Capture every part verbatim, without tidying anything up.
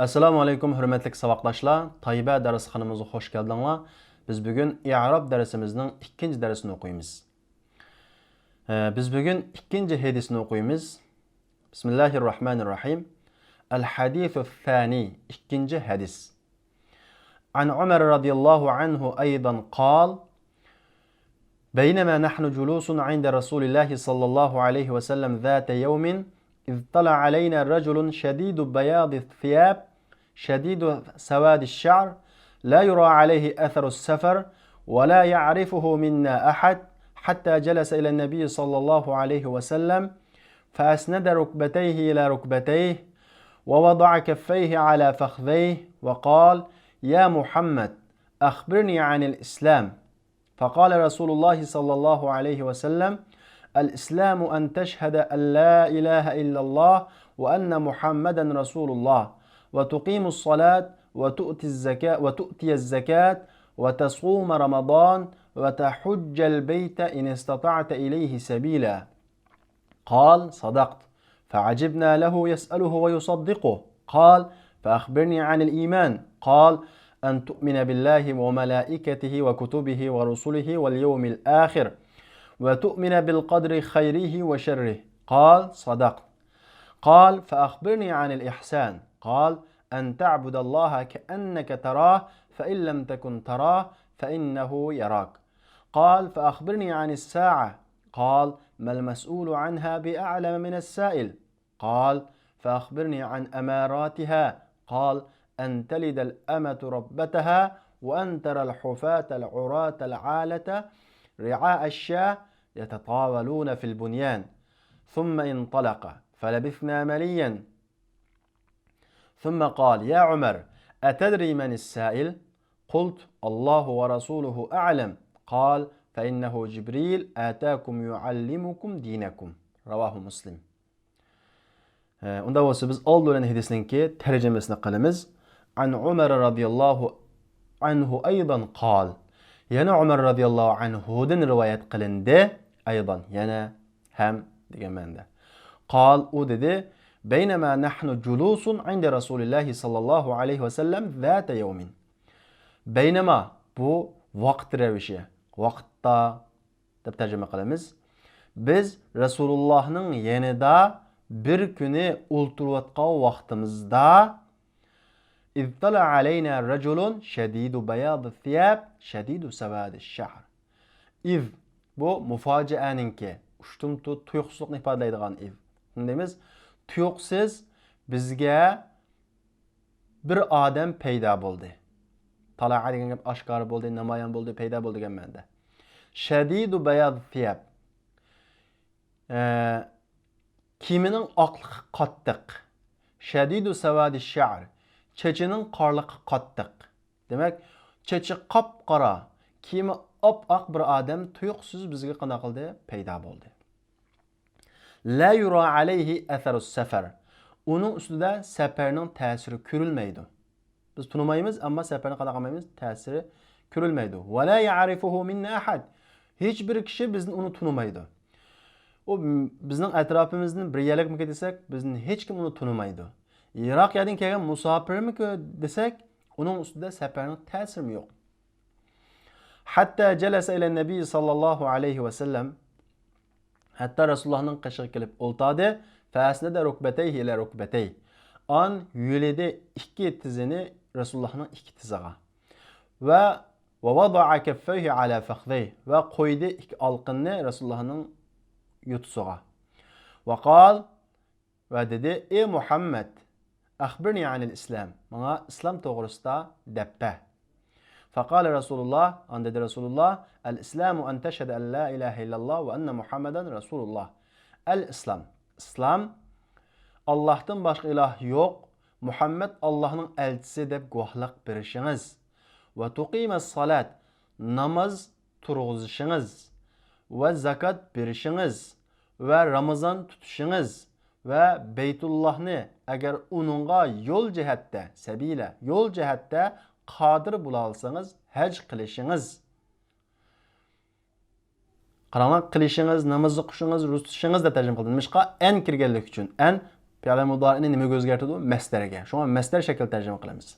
ئەسسالامۇ ئەلەيكۇم، ھۆرمەتلىك ساۋاقداشلار. تايبە دەرسخانىمىزغا خوش كەلدىڭلار. بىز بۈگۈن ئىئراب دەرسىمىزنىڭ ئىككىنچى دەرسىنى ئوقۇيمىز. ئە، بىز بۈگۈن ئىككىنچى ھەدىسنى ئوقۇيمىز. بىسمىللاھىررەھمانىررەھىم. ئەل ھەدىسۇ سانى، ئىككىنچى ھەدىس. عن عمر رضي الله عنه أيضا قال: بينما نحن جلوس عند رسول الله صلى الله عليه وسلم ذات يوم إذ طلع علينا رجل شديد بياض الثياب شديد سواد الشعر لا يرى عليه أثر السفر ولا يعرفه منا أحد حتى جلس إلى النبي صلى الله عليه وسلم فأسند ركبتيه إلى ركبتيه ووضع كفيه على فخذيه وقال: يا محمد، أخبرني عن الإسلام. فقال رسول الله صلى الله عليه وسلم: الإسلام أن تشهد أن لا إله إلا الله وأن محمدا رسول الله، وتقيم الصلاة، وتؤتي الزكاة، وتؤتي الزكاة، وتصوم رمضان، وتحج البيت إن استطعت إليه سبيلا. قال: صدقت. فعجبنا له يسأله ويصدقه. قال: فأخبرني عن الإيمان. قال: أن تؤمن بالله وملائكته وكتبه ورسله واليوم الآخر وتؤمن بالقدر خيره وشره. قال: صدقت. قال: فأخبرني عن الإحسان. قال: أن تعبد الله كأنك تراه فإن لم تكن تراه فإنه يراك. قال: فأخبرني عن الساعة. قال: ما المسؤول عنها بأعلم من السائل. قال: فأخبرني عن أماراتها. قال: أن تلد الأمة ربتها وأن ترى الحفاة العراة العالة رعاء الشاة يتطاولون في البنيان. ثم انطلق فلبثنا مليا. ثم قال: يا عمر، أتدري من السائل؟ قلت: الله ورسوله أعلم. قال: فإنه جبريل آتاكم يعلمكم دينكم. رواه مسلم. ئە، ئۇنداق بولسا بىز ئالدى بىلەن ھەدىسنىڭكى تەرجىمىسىنى قىلىمىز. عن عمر رضي الله عنه أيضا قال. يەنە ئۆمەر رەزىياللاھۇ ئەنھۇدىن رىۋايەت قىلىندى. أيضا، يەنە ھەم دېگەن مەنىدە. قال، ئۇ دېدى: بينما نحن جلوس عند رسول الله صلى الله عليه وسلم ذات يوم. بينما، بۇ ۋاقىت رەۋىشى، ۋاقىتتا دەپ تەرجىمە قىلىمىز. بىز رەسۇلۇللاھنىڭ يېنىدا بىر كۈنى ئولتۇرۇۋاتقان ۋاقتىمىزدا، إذ طلع علينا رجل شديد بياض الثياب شديد سواد الشعر. ئىز، بۇ مۇفاجىئەنىڭكى، ئۇشتۇمتۇت، تۇيۇقسىزلىقنى ئىپادىلەيدىغان ئىز. شۇنى دەيمىز، تۇيۇقسىز بىزگە بىر ئادەم پەيدا بولدى. تالاھا دېگەن گەپ ئاشكارا بولدى، نامايان بولدى، پەيدا بولدى دېگەن مەنىدە. شەدىدۇ بەياز سىياب. ئە، كىيىمىنىڭ ئاقلىقى قاتتىق. شەدىدۇ سەۋادى شەئر. چېچىنىڭ قارىلىقى قاتتىق. دېمەك، چېچى قاپقارا، كىيىمى ئاپئاق بىر ئادەم تۇيۇقسىز بىزگە قانداق قىلدى؟ پەيدا بولدى. لا يرى عليه أثر السفر. ئۇنىڭ ئۈستىدە سەپەرنىڭ تەسىرى كۆرۈلمەيدۇ. بىز تونۇمايمىز، ئەمما سەپەرنى قانداق قىلمايمىز؟ تەسىرى كۆرۈلمەيدۇ. ولا يعرفه منا أحد. ھېچ بىر كىشى بىزدىن ئۇنى تونۇمايدۇ. ئۇ بىزنىڭ ئەتراپىمىزدىن بىر يەرلىكمىكى دېسەك، بىزدىن ھېچكىم ئۇنى تونۇمايدۇ. يىراق يەردىن كەلگەن مۇساپىرمىكى دېسەك، ئۇنىڭ ئۈستىدە سەپەرنىڭ تەسىرىمۇ يوق. حتى جلس إلى النبي صلى الله عليه وسلم. ھەتتا رەسۇلۇللاھنىڭ قېشىغا كېلىپ ئولتاردى. فأسند ركبتيه إلى ركبتيه. ئان يۆلىدى ئىككى تىزىنى رەسۇلۇللاھنىڭ ئىككى تىزىغا. ۋە، ووضع كفيه على فخذيه. ۋە قويدى ئىككى ئالىقىنىنى رەسۇلۇللاھنىڭ يوتىسىغا. وقال، ۋە دېدى: ئى مۇھەممەد، أخبرني عن الإسلام، ماڭا ئىسلام توغرىسىدا دەپ بەر. فقال رسول الله، ئاندىن دېدى رەسۇلۇللاھ: الإسلام أن تشهد أن لا إله إلا الله وأن محمدا رسول الله. ئەل ئىسلام، ئىسلام، ئاللاھتىن باشقا ئىلاھ يوق، مۇھەممەد ئاللاھنىڭ ئەلچىسى دەپ گۇۋاھلىق بېرىشىڭىز. وتقيم الصلاة، ناماز تۇرغۇزۇشىڭىز ۋە زاكات بېرىشىڭىز ۋە رامىزان تۇتۇشىڭىز ۋە بەيتۇللاھنى، ئەگەر ئۇنىڭغا يول جەھەتتە، سەبىلە، يول جەھەتتە قادىر بولالىسىڭىز، ھەج قىلىشىڭىز. قاراڭلار، قىلىشىڭىز، ناماز ئوقۇشىڭىز، روزا تۇتۇشىڭىز دەپ تەرجىمە قىلدى. نېمىشقا؟ ئەن كىرگەنلىكى ئۈچۈن. ئەن پېئىل مۇدارىئنى نېمىگە ئۆزگەرتىدۇ؟ مەسدەرگە. شۇڭا مەسدەر شەكلىدە تەرجىمە قىلىمىز.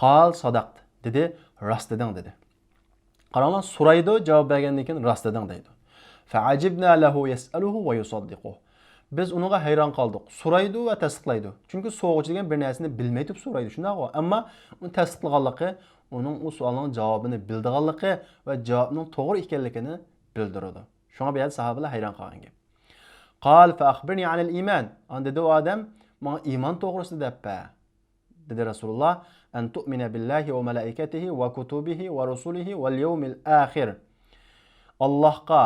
قال صدقت، دېدى، راست دېدىڭ، دېدى. قاراڭلار، سورايدۇ، جاۋاب بەرگەندىن كېيىن راست دېدىڭ دەيدۇ. فعجبنا له يسأله ويصدقه. بىز ئۇنىڭغا ھەيران قالدۇق. سورايدۇ ۋە تەستىقلايدۇ. چۈنكى سوغۇچى دېگەن بىر نەرسىنى بىلمەي تۇرۇپ سورايدۇ، شۇنداقغۇ؟ ئەمما ئۇنى تەستىقلىغانلىقى، ئۇنىڭ ئۇ سوئالنىڭ جاۋابىنى بىلىدىغانلىقى ۋە جاۋابنىڭ توغرا ئىكەنلىكىنى بىلدۈرىدۇ. شۇڭا بۇ يەردە ساھابىلەر ھەيران قالغان گەپ. قال فأخبرني عن الإيمان. ئاندىن دېدى ئۇ ئادەم، ماڭا ئىمان توغرىسىدا دەپ بەر. دېدى رەسۇلۇللا، أن تؤمن بالله وملائكته وكتبه ورسله واليوم الآخر. ئاللاھقا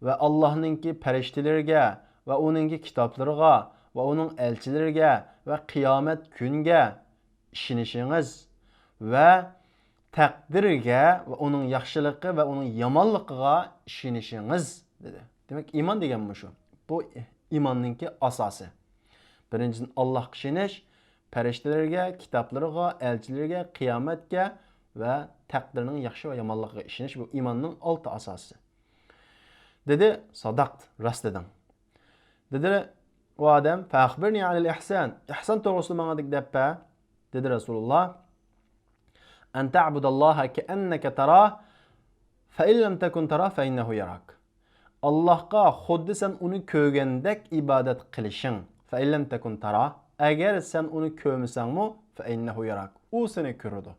ۋە ئاللاھنىڭكى پەرىشتىلىرىگە ۋە ئۇنىڭكى كىتابلىرىغا ۋە ئۇنىڭ ئەلچىلىرىگە ۋە قىيامەت كۈنگە ئىشىنىشىڭىز ۋە تەقدىرگە ۋە ئۇنىڭ ياخشىلىقى ۋە ئۇنىڭ يامانلىقىغا ئىشىنىشىڭىز، دېدى. دېمەك، ئىمان دېگەن مۇشۇ. بۇ ئىماننىڭكى ئاساسى. بىرىنچىدىن، ئاللاھقا ئىشىنىش، پەرىشتىلەرگە، كىتابلىرىغا، ئەلچىلىرىگە، قىيامەتكە ۋە تەقدىرنىڭ ياخشى ۋە يامانلىقىغا ئىشىنىش، بۇ ئىماننىڭ ئالتە ئاساسى. دېدى، صدقت، راست دېدىڭ. دېدى ئۇ ئادەم، فأخبرني عن الإحسان. ئىھسان توغرىسىدا ماڭا دەپ بەر، دېدى رەسۇلۇللا. أن تعبد الله كأنك تراه، فإن لم تكن تراه فإنه يراك. ئاللاھقا خۇددى سەن ئۇنى كۆرگەندەك ئىبادەت قىلىشىڭ. فإن لم تكن تراه، ئەگەر سەن ئۇنى كۆرمىسەڭمۇ، فإنه يراك، ئۇ سېنى كۆرىدۇ.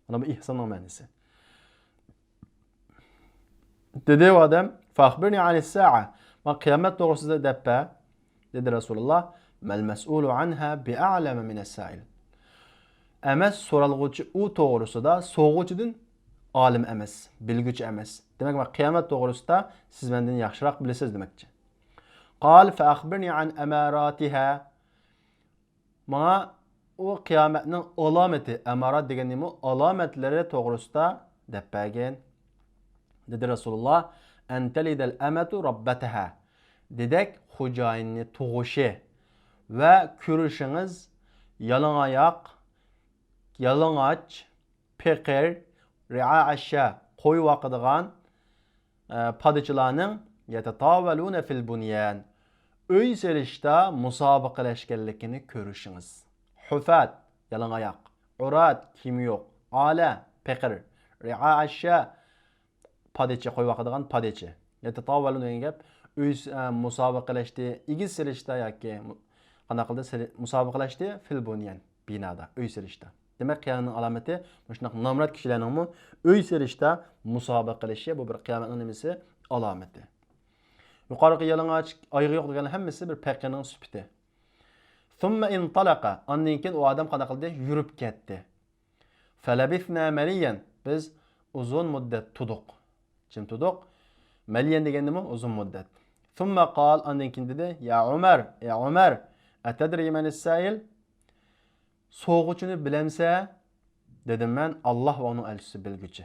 مانا بۇ ئىھساننىڭ مەنىسى. دېدى ئۇ ئادەم، فأخبرني عن الساعة. ماڭا قىيامەت توغرىسىدا دەپ بەر، دېدى رەسۇلۇللا. ما المسؤول عنها بأعلم من السائل. ئەمەس، سورالغۇچى ئۇ توغرىسىدا سوغۇچىدىن ئالىم ئەمەس، بىلگۈچى ئەمەس. دېمەك، مانا قىيامەت توغرىسىدا سىز مەندىن ياخشىراق بىلىسىز دېمەكچى. قال فأخبرني عن أماراتها. ماڭا ئۇ قىيامەتنىڭ ئالامىتى، ئەمارات دېگەن نېمە؟ ئالامەتلىرى توغرىسىدا دەپ بەرگىن. دېدى رەسۇلۇللا، أن تلد الأمة ربتها. دېدەك خوجايىننى تۇغۇشى ۋە كۆرۈشىڭىز يالىڭاياق، يالىڭاچ، پېقىر، رعاء الشاة، قوي باقىدىغان، ئە، پادىچىلارنىڭ يتطاولون في البنيان، ئۆي سېلىشتا مۇسابىقىلەشكەنلىكىنى كۆرۈشىڭىز. حفاة، يالىڭاياق. عراة، كىيىمى يوق. عالة، پېقىر. رعاء الشاة، پادىچى، قوي باقىدىغان پادىچى. يتطاولون دېگەن گەپ، ئۆي س-، ئە، مۇسابىقىلەشتى، ئېگىز سېلىشتا ياكى مۇ-، قانداق قىلدى؟ سېلى-، مۇسابىقىلەشتى، في البنيان، بىنادا، ئۆي سېلىشتا. دېمەك، قىيامەتنىڭ ئالامىتى مۇشۇنداق نامرات كىشىلەرنىڭمۇ ئۆي سېلىشتا مۇسابىقىلىشى، بۇ بىر قىيامەتنىڭ نېمىسى؟ ئالامىتى. يۇقىرىقى يالىڭاچ، ئايىغى يوق دېگەنلەر ھەممىسى بىر پېقىرنىڭ سۈپىتى. ثم انطلق، ئاندىن كېيىن ئۇ ئادەم قانداق قىلدى؟ يۈرۈپ كەتتى. فلبثنا مليا، بىز ئۇزۇن مۇددەت تۇردۇق. جىم تۇردۇق. مليا دېگەن نېمە؟ ئۇزۇن مۇددەت. ثم قال، ئاندىن كېيىن دېدى، يا عمر، ئى عمر، أتدري من السائل؟ سوغۇچىنى بىلەمسە؟ دېدىم مەن، ئاللا ۋە ئۇنىڭ ئەلچىسى بىلگۈچى.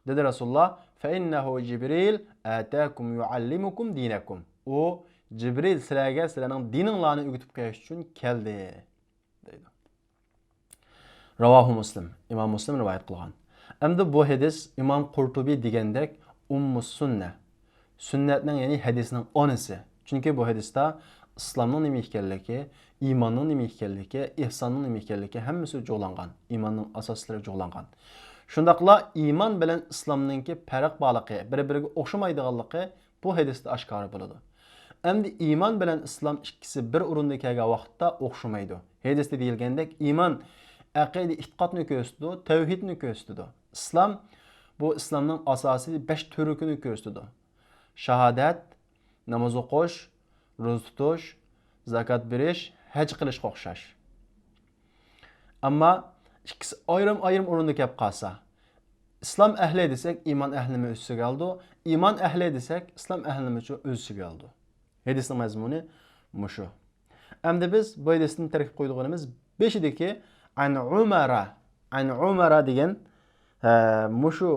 دېدى رەسۇلۇللا، فإنه جبريل أتاكم يعلمكم دينكم. ئۇ جىبرىل سىلەرگە سىلەرنىڭ دىنىڭلارنى ئۆگىتىپ قويۇش ئۈچۈن كەلدى، دەيدۇ. رەۋاھۇ مۇسلىم، ئىمام مۇسلىم رىۋايەت قىلغان. ئەمدى بۇ ھەدىس ئىمام قۇرتۇبى دېگەندەك ئۇممۇس سۈننە، سۈننەتنىڭ، يەنى ھەدىسنىڭ ئانىسى. چۈنكى بۇ ھەدىستە ئىسلامنىڭ نېمە ئىكەنلىكى، ئىماننىڭ نېمە ئىكەنلىكى، ئېھساننىڭ نېمە ئىكەنلىكى ھەممىسى جۇغلانغان، ئىماننىڭ ئاساسلىرى جۇغلانغان. شۇنداقلا ئىمان بىلەن ئىسلامنىڭكى پەرق بارلىقى، بىر-بىرىگە ئوخشىمايدىغانلىقى بۇ ھەدىستە ئاشكارا بولىدۇ. ئەمدى ئىمان بىلەن ئىسلام ئىككىسى بىر ئورۇندا كەلگەن ۋاقىتتا ئوخشىمايدۇ. ھەدىستە دېيىلگەندەك، ئىمان ئەقىدە، ئېتىقادنى كۆرسىتىدۇ، تەۋھىدنى كۆرسىتىدۇ. ئىسلام، بۇ ئىسلامنىڭ ئاساسىي بەش تۈۋرۈكىنى كۆرسىتىدۇ. شاھادەت، ناماز ئوقۇش، روزا تۇتۇش، زاكات بېرىش، ھەج قىلىشقا ئوخشاش. ئەمما ئىككىسى ئايرىم-ئايرىم ئورۇندا كەپ قالسا، ئىسلام ئەھلى دېسەك، ئىمان ئەھلىنىمۇ ئۆز ئىچىگە ئالىدۇ، ئىمان ئەھلى دېسەك، ئىسلام ئەھلىنىمۇ ئۆز ئىچىگە ئالىدۇ. ھەدىسنىڭ مەزمۇنى مۇشۇ. ئەمدى بىز بۇ ھەدىستىن تەركىب قويىدىغىنىمىز بېشىدىكى عن عمر، عن عمر دېگەن، ھە، مۇشۇ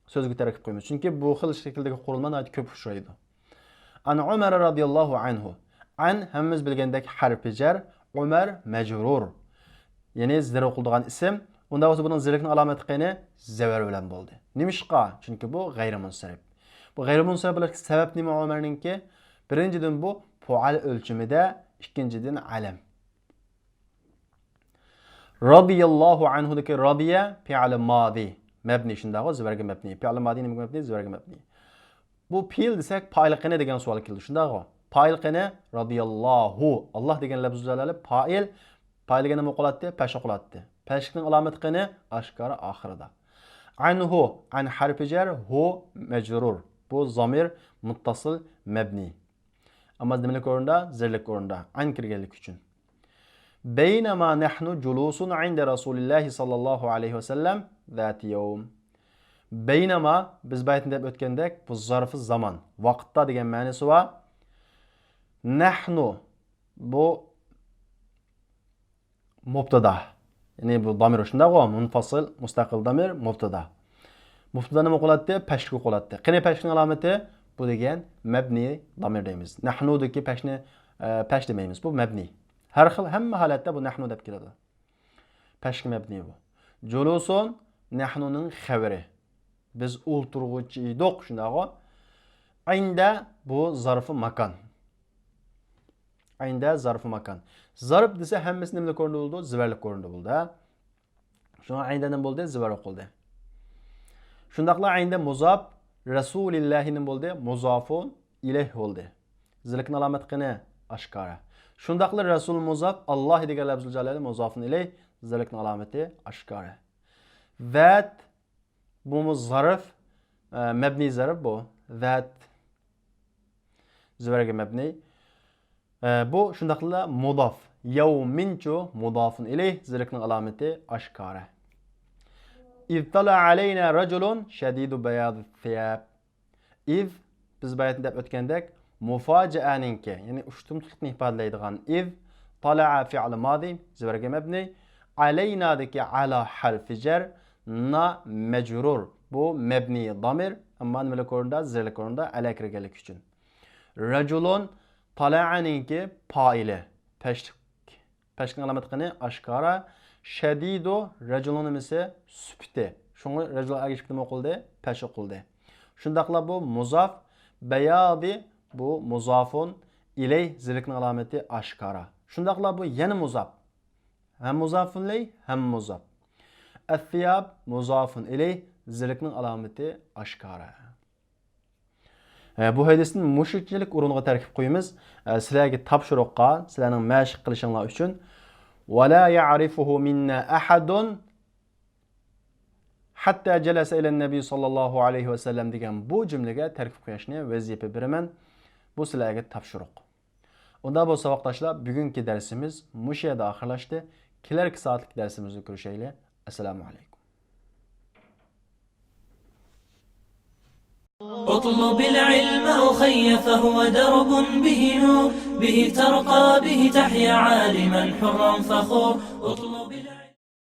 سۆزگە تەركىب قويىمىز. چۈنكى بۇ خىل شەكىلدىكى قۇرۇلما ناھايىتى كۆپ ئۇچرايدۇ. عن عمر رضي الله عنه. عن ھەممىمىز بىلگەندەك ھەرپى جەر، عمر مەجرۇر. يەنى زەرب قىلىدىغان ئىسىم. ئۇنداق بولسا بۇنىڭ زەربنىڭ ئالامىتى قېنى؟ زەۋەر بىلەن بولدى. نېمىشقا؟ چۈنكى بۇ غەيرىي مۇنسەرىپ. بۇ غەيرىي مۇنسەرىپ بولۇشتىكى سەۋەب نېمە ئۇمەرنىڭكى؟ بىرىنچىدىن، بۇ پۇئال ئۆلچىمىدە ئىككىنچىدىن ئەلەم. رەزىيەللاھۇ ئەنھۇدىكى رەزىيە پېئىلى مازى. مەبنى شۇنداقغۇ، زىۋەرگە مەبنى. پېئىلى مازى نېمىگە مەبنى؟ زىۋەرگە مەبنى. بۇ پېئىل دېسەك، پائىل قېنى دېگەن سوئال كېلىدۇ. شۇنداقغۇ؟ پائىل قېنى؟ رەزىيەللاھۇ. ئاللاھ دېگەن لەپزى جالالە پائىل. پائىل دېگەندە نېمە قىلاتتى؟ پەش قىلاتتى. پەشلىكنىڭ ئالامىتى قېنى؟ ئاشكارا ئاخىرىدا. ئەنھۇ، ئەن ھەرپى جەر، ھۇ مەجرۇر. بۇ زامىر مۇتتاسىل مەبنى. ئەمما نېمىلىك ئورۇندا؟ زېرلىك ئورۇندا. ئەن كىرگەنلىكى ئۈچۈن. بەينەما نەھنۇ جۇلۇسۇن ئىندە رەسۇلىللاھى ساللاللاھۇ ئەلەيھى ۋەسەللەم زاتى يەۋم. بەينەما، بىز بايىتىن دەپ ئۆتكەندەك، بۇ زارفى زامان، ۋاقىتتا دېگەن مەنىسى بار. نەھنۇ، بۇ مۇبتادا. يەنى بۇ دامىر شۇنداقغۇ، مۇنفاسىل، مۇستەقىل دامىر، مۇبتادا. مۇبتادا نېمە قىلاتتى؟ پەشلىك قىلاتتى. قېنى پەشلىكنىڭ ئالامىتى؟ بۇ دېگەن مەبنىي دامىر دەيمىز. نەھنۇدىكى پەشنى، ئە، پەش دېمەيمىز. بۇ مەبنىي. ھەر خىل، ھەممە ھالەتتە بۇ نەھنۇ دەپ كېلىدۇ. پەشلىك مەبنىي بۇ. جۇلۇسۇن، نەھنۇنىڭ خەۋىرى. بىز ئولتۇرغۇچى ئىدۇق، شۇنداقغۇ. ئىندە بۇ زارفى ماكان. ئىندە زارفى ماكان. زارف دېسە ھەممىسى نېمىلىك ئورۇندا بولىدۇ؟ زىۋەرلىك ئورۇندا بولىدۇ، ھە؟ شۇڭا ئىندە نېمە بولدى؟ زىۋەرلىك بولدى. شۇنداقلا ئىندە مۇزاپ، رەسۇلىللاھى نېمە بولدى؟ مۇزافۇن ئىلەيھ بولدى. زىرلىكنىڭ ئالامىتى قېنى؟ ئاشكارا. شۇنداقلا رەسۇل مۇزاپ، ئاللاھى دېگەن لەپزۇل جالالە مۇزافۇن ئىلەيھ، زىرلىكنىڭ ئالامىتى ئاشكارا. ذات، بۇمۇ زارف، ئە، مەبنىي زارف بۇ. ذات. زىۋەرگە مەبنىي. ئە، بۇ شۇنداقلا مۇداف. يەۋمىنچۇ مۇدافۇن ئىلەيھ، زىرلىكنىڭ ئالامىتى ئاشكارا. إذ طلع علينا رجل شديد بياض الثياب. إذ، بىز باياتىن دەپ ئۆتكەندەك، مۇفاجىئەنىڭكى، يەنى ئۇشتۇمتۇتلۇقنى ئىپادىلەيدىغان إذ، طلع فعل ماضي، زىۋەرگە مەبنىي، علينا دىكى على حرف جر، نا مەجرۇر. بۇ مەبنىي دامىر، ئەمما نېمىلىك ئورۇندا؟ زىرلىك ئورۇندا على كىرگەنلىكى ئۈچۈن. رەجۇلۇن، تالەئەنىڭكى پائىلى. پەشلىك، پەشلىكنىڭ ئالامىتى قېنى؟ ئاشكارا. شەدىدۇ، رەجۇلۇن نېمىسى؟ سۈپىتى. شۇڭا رەجۇلۇن ئەگىشىپ نېمە ئوقۇلدى؟ پەش ئوقۇلدى. شۇنداقلا بۇ مۇزاف، بەيادى، بۇ مۇزافۇن ئىلەيھ، زىرلىكنىڭ ئالامىتى ئاشكارا. شۇنداقلا بۇ يەنە مۇزاف. ھەم مۇزافۇن ئىلەيھ، ھەم مۇزاف. ئەسسىياب مۇزافۇن ئىلەيھ، زىرلىكنىڭ ئالامىتى ئاشكارا. ئە، بۇ ھەدىستىن مۇشۇنچىلىك ئورۇنغا تەركىب قويىمىز. ئە، سىلەرگە تاپشۇرۇققا، سىلەرنىڭ مەشىق قىلىشىڭلار ئۈچۈن. ولا يعرفه منا أحد حتى جلس إلى النبي صلى الله عليه وسلم دېگەن بۇ جۈملىگە تەركىب قويۇشنى ۋەزىپە بېرىمەن. بۇ سىلەرگە تاپشۇرۇق. ئۇنداق بولسا، ساۋاقداشلار، بۈگۈنكى دەرسىمىز مۇشۇ يەردە ئاخىرلاشتى. كېلەركى سائەتلىك دەرسىمىزدە كۆرۈشەيلى. ئەسسالامۇ ئەلەيكۇم. اطلب العلم أخي فهو درب به نور، به ترقى به تحيا عالما حرا فخور. اطلب العلم